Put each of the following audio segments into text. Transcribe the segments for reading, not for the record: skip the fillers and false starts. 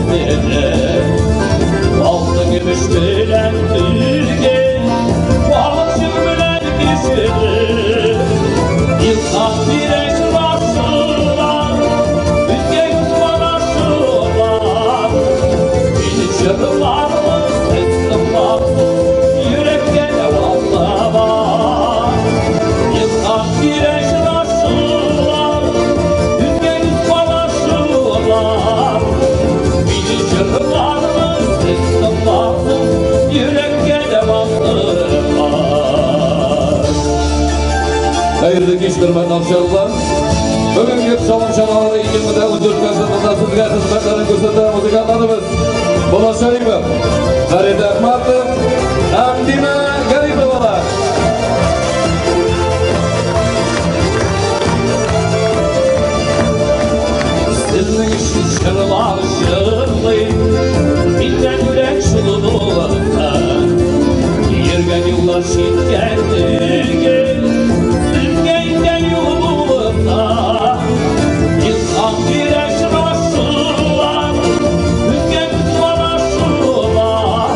Sizdir. Altın gümüş bilen Türkiye, balıkçı bilen kişidir. İlhan bir eşrasılar, bizge yutmanaşılar. Bizi çırlarımız teslimler, yürekte devamlı var. İlhan bir eşrasılar, bizge yutmanaşılar. Bizi çırlarımız teslimler, yürekte devamlı var. Хәерле кич, хөрмәтле алчалылар. Бүгенге Пшалым чаналары 2014 концертында сезгә хезмәтләрен күрсәтә музыкантларыбыз Булат Шарипов, Фәрит Әхмәтов һәм Дина Гариповалар. Sizin için şırlar şırlayıp, bizden yürek şunu dolapta. Yergen yollar şirketli gel, sizge ingen yolumuzda. İnsan bir eşrasılar, bizge kutmanaşılar.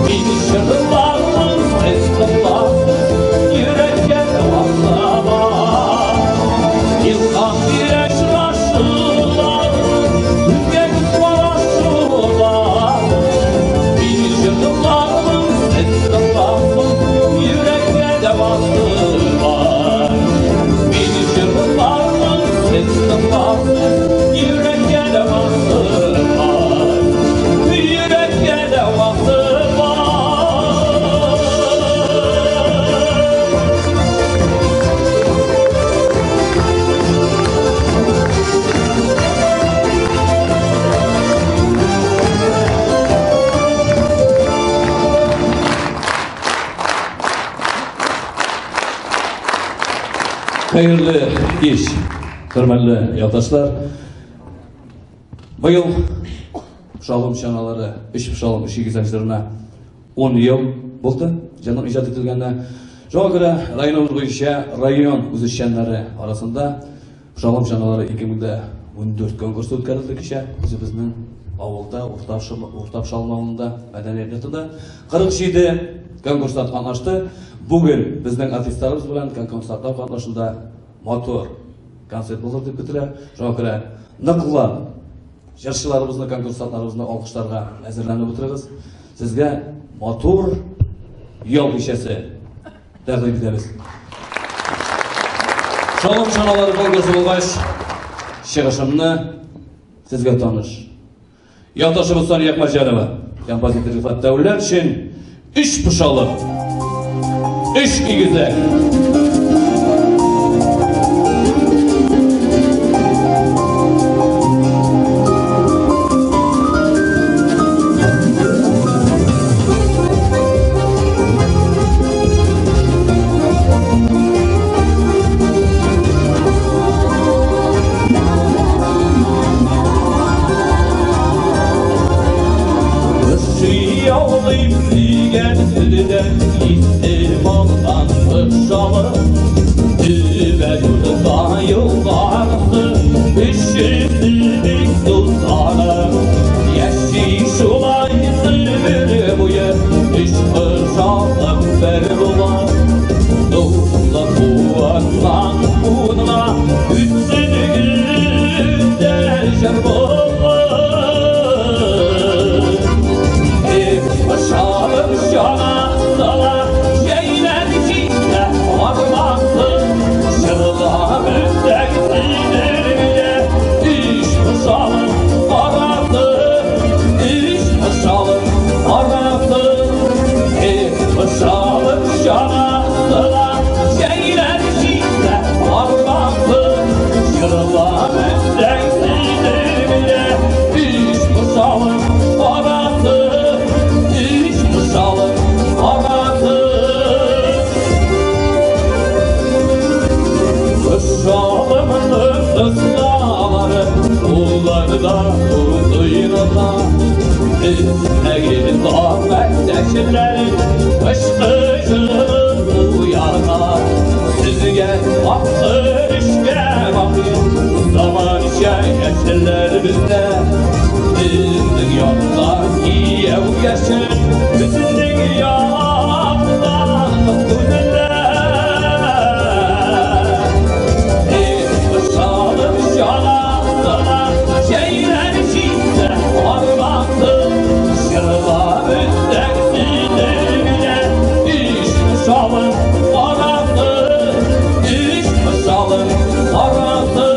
Bizi şırlarımız teslimler, yürekte devamlı var. İnsan bir eşrasılar, bizge kutmanaşılar. Bizi şırlarımız teslimler, yürekte devamlı var. Bizi şırlarımız teslimler, yürekte devamlı var. Yürekte devamlı var. Хәерле кич, хөрмәтле якташлар. Быел Пшалым чаналары, өч Пшалым өч игезәк җырына 10 ел булды, җырның иҗат ителгәненә. Шуңа күрә районыбыз буенча район үзешчәннәре арасында Пшалым чаналары 2014 конкурсы үткәрелде кичә. Үзебезнең авылда, Урта Пшалым авылында, мәдәният йортында 47 конкурсант катнашты. Бүген безнең артистларыбыз белән конкурсантлар катнашында матур концерт булыр дип көтелә. Шуңа күрә ныклы җырчыларыбызны, конкурсантларыбызны алкышларга әзерләнеп утырыгыз. Сезгә матур ял кичәсе тәкъдим итәбез. Шалым чаналары конкурсы булгач, чыгышымны сезгә таныш. Якташыбыз Сания Әхмәтҗанова, композитор Рифат Дәүләтшин, өч пышалым, өч игезәк. Zaman içer, eserler bizde. Яшел безнең яктан күзләр. Өч пошалым чанасына җәйләр җитсә арбасы, җырлап үтсәң синең белән. Өч пошалым арасы, өч пошалым арасы.